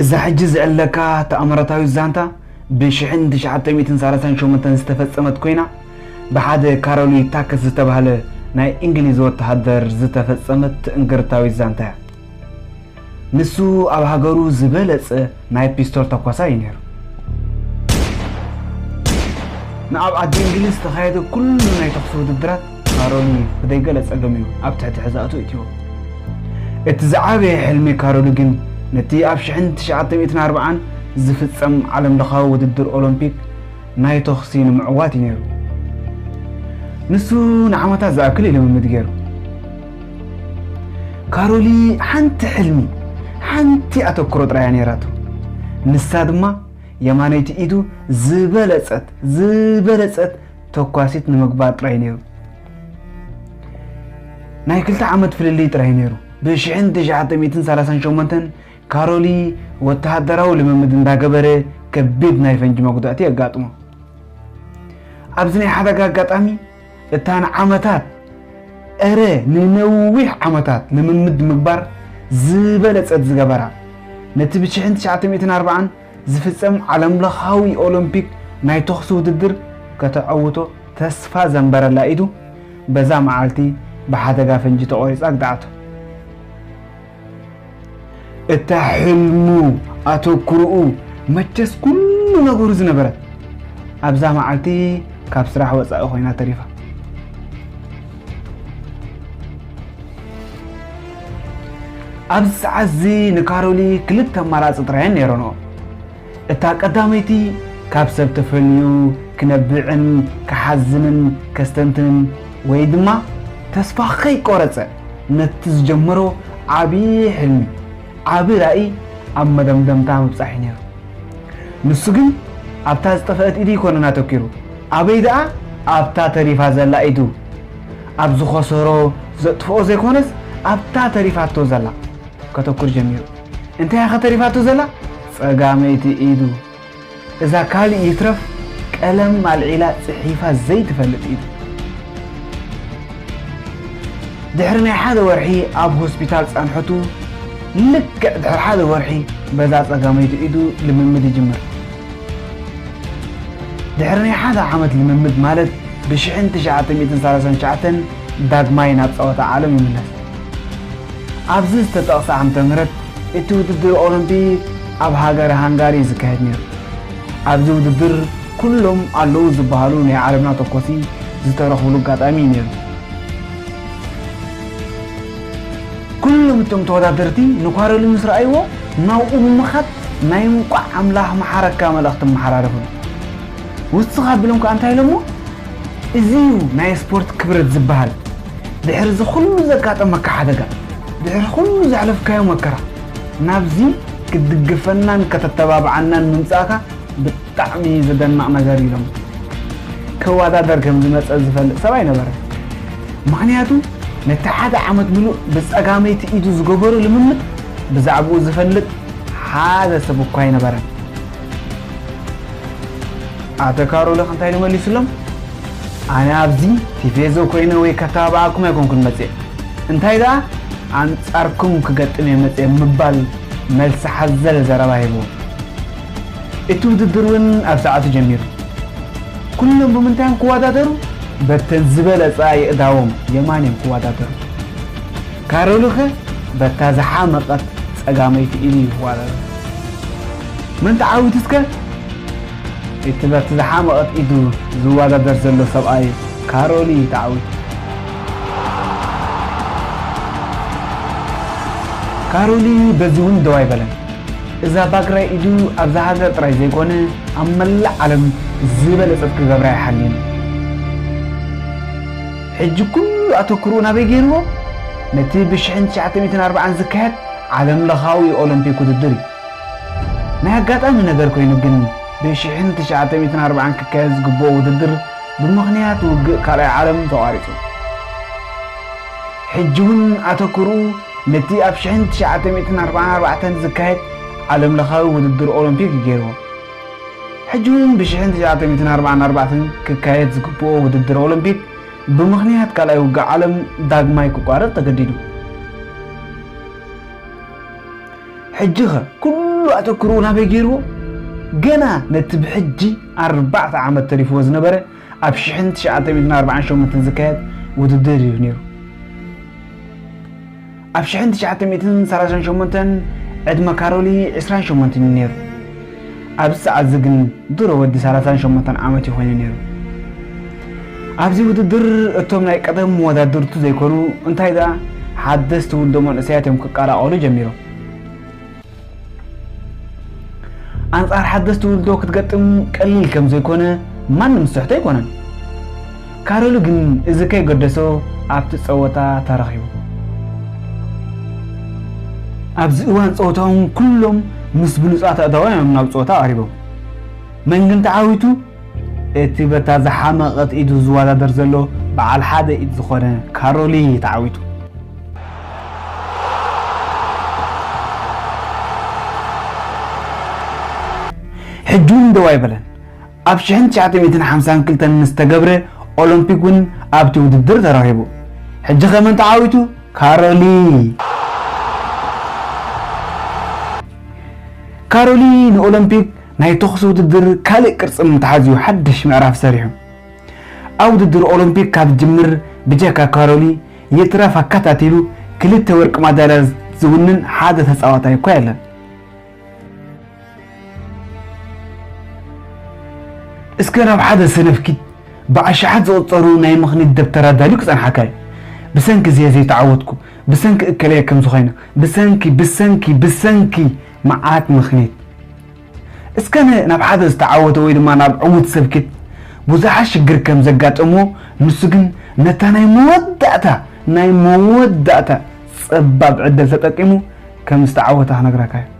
እዛ ሕጂ ዝዕለካ ተኣምራታዊት ዛንታ ብ ሽሕን ትሽዓተ ሚእትን ሰላሳን ሸሞንተን ዝተፈጸመት ኮይና፣ ብሓደ ካሮሊ ታክስ ዝተባህለ ናይ እንግሊዝ ወተሃደር ዝተፈጸመት ትእንግርታዊት ዛንታ እያ። ንሱ ኣብ ሃገሩ ዝበለጸ ናይ ፒስቶል ተኳሳይ እዩ ነይሩ። ንኣብ ዓዲ እንግሊዝ ዝተኻየደ ኩሉ ናይ ተኹሲ ውድድራት ካሮሊ ብደይ ገለ ጸገም እዩ ኣብ ትሕቲ ሕዛእቱ እትዎ። እቲ ዝዓበየ ሕልሚ ካሮሊ ግን ነቲ ኣብ ሽሕን ትሽዓተ ሚእትን ኣርባዓን ዝፍጸም ዓለምለኻዊ ውድድር ኦሎምፒክ ናይ ተኹሲ ንምዕዋት እዩ ነይሩ። ንሱ ንዓመታት ዝኣክል እዩ ልምምድ ገይሩ። ካሮሊ ሓንቲ ሕልሚ፣ ሓንቲ ኣተኩሮ ጥራይ እያ ነይራቶ። ንሳ ድማ የማነይቲ ኢዱ ዝበለጸት፣ ዝበለጸት ተኳሲት ንምግባር ጥራይ ነይሩ። ናይ ክልተ ዓመት ፍልልይ ጥራይ ነይሩ። ብ ሽሕን ትሽዓተ ሚእትን ሰላሳን ሸሞንተን ካሮሊ ወተሃደራዊ ልምምድ እንዳገበረ ከቢድ ናይ ፈንጂ መጉዳእቲ የጋጥሞ። ኣብዚ ናይ ሓደጋ ኣጋጣሚ እታ ንዓመታት፣ እረ ንነዊሕ ዓመታት ልምምድ ምግባር ዝበለጸት ዝገበራ፣ ነቲ ብ ሽሕን ትሽዓተ ሚእትን ኣርባዓን ዝፍጸም ዓለምለኻዊ ኦሎምፒክ ናይ ተኹሲ ውድድር ከተዐውቶ ተስፋ ዘንበረላ ኢዱ በዛ መዓልቲ ብሓደጋ ፈንጂ ተቖሪጻ ኣግደዓቶ። እታ ሕልሙ፣ ኣተኩሮኡ፣ መቸስ ኩሉ ነገሩ ዝነበረት ኣብዛ መዓልቲ ካብ ስራሕ ወጻኢ ኮይና ተሪፋ። ኣብዚ ሰዓት እዚ ንካሮሊ ክልተ ኣማራጺ ጥራየን ነይረንኦ። እታ ቀዳመይቲ ካብ ሰብ ተፈልዩ ክነብዕን ክሓዝንን ከስተንትንን ወይ ድማ ተስፋ ከይቆረጸ ነቲ ዝጀመሮ ዓቢ ሕልሚ፣ ዓቢ ራእይ ኣብ መደምደምታ ምብጻሕ እዩ ነይሩ። ንሱ ግን ኣብታ ዝጠፍአት ኢዱ ኣይኮነን ኣተኪሩ። ኣበይ ደኣ? ኣብታ ተሪፋ ዘላ ኢዱ። ኣብ ዝኸሰሮ ዘጥፍኦ ዘይኮነስ ኣብታ ተሪፋቶ ዘላ ከተኩር ጀሚሩ። እንታይ እያ ከተሪፋቶ ዘላ? ጸጋመይቲ ኢዱ። እዛ ካልእ ይትረፍ ቀለም ኣልዒላ ጽሒፋ ዘይትፈልጥ ኢዱ። ድሕሪ ናይ ሓደ ወርሒ ኣብ ሆስፒታል ጸንሐቱ፣ ልክዕ ድሕሪ ሓደ ወርሒ በዛ ጸጋመይቲ ኢዱ ልምምድ ይጅምር። ድሕሪ ናይ ሓደ ዓመት ልምምድ ማለት ብሽሕን ትሽዓተ ሚእትን ሰላሳን ትሽዓተን ዳግማይ ናብ ጸወታ ዓለም ይምለስ። ኣብዚ ዝተጠቕሰ ዓመተ ምህረት እቲ ውድድር ኦሎምፒክ ኣብ ሃገረ ሃንጋሪ እዩ ዝካየድ ነይሩ። ኣብዚ ውድድር ኩሎም ኣለዉ ዝበሃሉ ናይ ዓለምና ተኮሲ ዝተረኽብሉ ኣጋጣሚ እዩ ነይሩ። ኩሎም እቶም ተወዳደርቲ ንኳረሊ ምስ ረኣይዎ ናብኡ ብምኻድ ናይ እንቋዕ ኣምላኽ መሓረካ መልእኽቲ ኣመሓላለፉሉ። ውስኽ ኣቢሎም ከኣ እንታይ ኢሎሞ? እዚ እዩ ናይ ስፖርት ክብረት ዝበሃል። ድሕሪ እዚ ኩሉ ዘጋጠመካ ሓደጋ፣ ድሕሪ ኩሉ ዘሕለፍካዮ መከራ፣ ናብዚ ክትድግፈናን ከተተባብዓናን ምምጻእካ ብጣዕሚ ዘደንቕ ነገር እዩ ኢሎም። ክወዳደር ከም ዝመጸ ዝፈልጥ ሰብ ኣይነበረን። ምኽንያቱ ነቲ ሓደ ዓመት ምሉእ ብጸጋመይቲ ኢዱ ዝገበሮ ልምምድ ብዛዕባኡ ዝፈልጥ ሓደ ሰብ እኳ ኣይነበረን። ኣቶ ካሮሊ እንታይ ኢሉ መሊሱሎም? ኣነ ኣብዚ ቲፌዞ ኮይነ ወይ ከተባብዓኩም ኣይኮንኩን መጽየ። እንታይ ደኣ ኣንጻርኩም ክገጥም እየ መጽየ ምባል መልሲ ሓዘል ዘረባ ሂብዎም። እቲ ውድድር እውን ኣብ ሰዓቱ ጀሚሩ። ኩሎም ብምንታይ እዮም ክወዳደሩ? በተን ዝበለጻ የእዳዎም የማን እዮም ክወዳደሩ። ካሮሊ ኸ በታ ዝሓመቐት ጸጋመይቲ ኢዱ እዩ ክወዳደር። መን ተዓዊቱ እስከ? እቲ በቲ ዝሓመቐት ኢዱ ዝወዳደር ዘሎ ሰብኣይ ካሮሊ እዩ ተዓዊቱ። ካሮሊ በዚ እውን ደው ኣይበለን። እዛ ባግራይ ኢዱ ኣብዛ ሃገር ጥራይ ዘይኮነ ኣብ መላእ ዓለም ዝበለጸት ክገብራ ይሓልም። ሕጂ ኩሉ ኣተኩርኡ ናበይ ገይርዎ? ነቲ ብሽሕን ትሽዓተ ሚእትን ኣርባዓን ዝካየድ ዓለም ለኻዊ ኦሎምፒክ ውድድር እዩ። ናይ ኣጋጣሚ ነገር ኮይኑ ግን ብሽሕን ትሽዓተ ሚእትን ኣርባዓን ክካየድ ዝግብኦ ውድድር ብምኽንያት ውግእ ካልኣይ ዓለም ተቋሪጹ። ሕጂ እውን ኣተኩርኡ ነቲ ኣብ ሽሕን ትሽዓተ ሚእትን ኣርባዓን ኣርባዕተን ዝካየድ ዓለም ለኻዊ ውድድር ኦሎምፒክ እዩ ገይርዎ። ሕጂ እውን ብሽሕን ትሽዓተ ሚእትን ኣርባዓን ኣርባዕተን ክካየድ ዝግብኦ ውድድር ኦሎምፒክ ብምኽንያት ካልኣይ ውግእ ዓለም ዳግማይ ክቋረጽ ተገዲዱ። ሕጂ ኸ ኩሉ ኩሉ ኣተኩርኡ ናበይ ገይርዎ? ገና ነቲ ብሕጂ ኣርባዕተ ዓመት ተሪፍዎ ዝነበረ ኣብ ሽሕን ትሽዓተ ሚእትን ኣርባዓን ሸሞንተን ዝካየድ ውድድር እዩ ነይሩ። ኣብ ሽሕን ትሽዓተ ሚእትን ሰላሳን ሸሞንተን ዕድመ ካሮሊ ዕስራን ሸሞንተን እዩ ነይሩ። ኣብዚ ሰዓት እዚ ግን ድሮ ወዲ ሰላሳን ሸሞንተን ዓመት እዩ ኮይኑ ነይሩ። ኣብዚ ውድድር እቶም ናይ ቀደም መወዳድርቱ ዘይኮኑ እንታይ ደኣ ሓደስቲ ውልዶ መንእሰያት እዮም ክቀላቐሉ ጀሚሮም። ኣንጻር ሓደስቲ ውልዶ ክትገጥም ቀሊል ከም ዘይኮነ ማንም ዝስሕቶ ኣይኮነን። ካሮሊ ግን እዚ ከይገደሶ ኣብቲ ጸወታ ተረኺቡ። ኣብዚ እዋን ጸወታውን ኩሎም ምስ ብሉጻት ኣእዳዎም እዮም ናብ ጸወታ ቀሪቦም። መን ግን ተዓዊቱ? እቲ በታ ዝሓመቐት ኢዱ ዝወዳደር ዘሎ በዓል ሓደ ኢድ ዝኾነ ካሮሊ ተዓዊቱ። ሕጂ እውን ደው ኣይበለን። ኣብ ሽሕን ትሽዓተ ሚእትን ሓምሳን ክልተን ዝተገብረ ኦሎምፒክ እውን ኣብቲ ውድድር ተረኺቡ። ሕጂ ከመን ተዓዊቱ? ካሮሊ። ካሮሊ ንኦሎምፒክ ናይ ተኹሲ ውድድር ካልእ ቅርጺ ምትሓዝ እዩ ሓድሽ ምዕራፍ ሰሪሑ። ኣብ ውድድር ኦሎምፒክ ካብ ዝጅምር ብጀካ ካሮሊ ይትረፍ ኣከታቲሉ ክልተ ወርቂ ማዳልያ ዝውንን ሓደ ተጻዋታይ እኳ የለን። እስከ ናብ ሓደ ሰነፍኪት ብኣሽሓት ዝቑጸሩ ናይ ምኽኒት ደብተር ኣዳልዩ ክጸንሓካ እዩ። ብሰንኪ እዚ ዘይተዓወትኩ፣ ብሰንኪ እከለየ ከም ዝኾይነ፣ ብሰንኪ፣ ብሰንኪ፣ ብሰንኪ መዓት ምኽኒት። እስከ ን-፣ ናብ ሓደ ዝተዓወተ ወይ ድማ ናብ ዕዉት ሰብኪት ብዙሓት ሽግር ከም ዘጋጠምዎ፣ ንሱ ግን ነታ ናይ መወዳእታ፣ ናይ መወዳእታ ጸባብ ዕድል ተጠቂሙ ከም ዝተዓወተ ክነግረካ እዩ።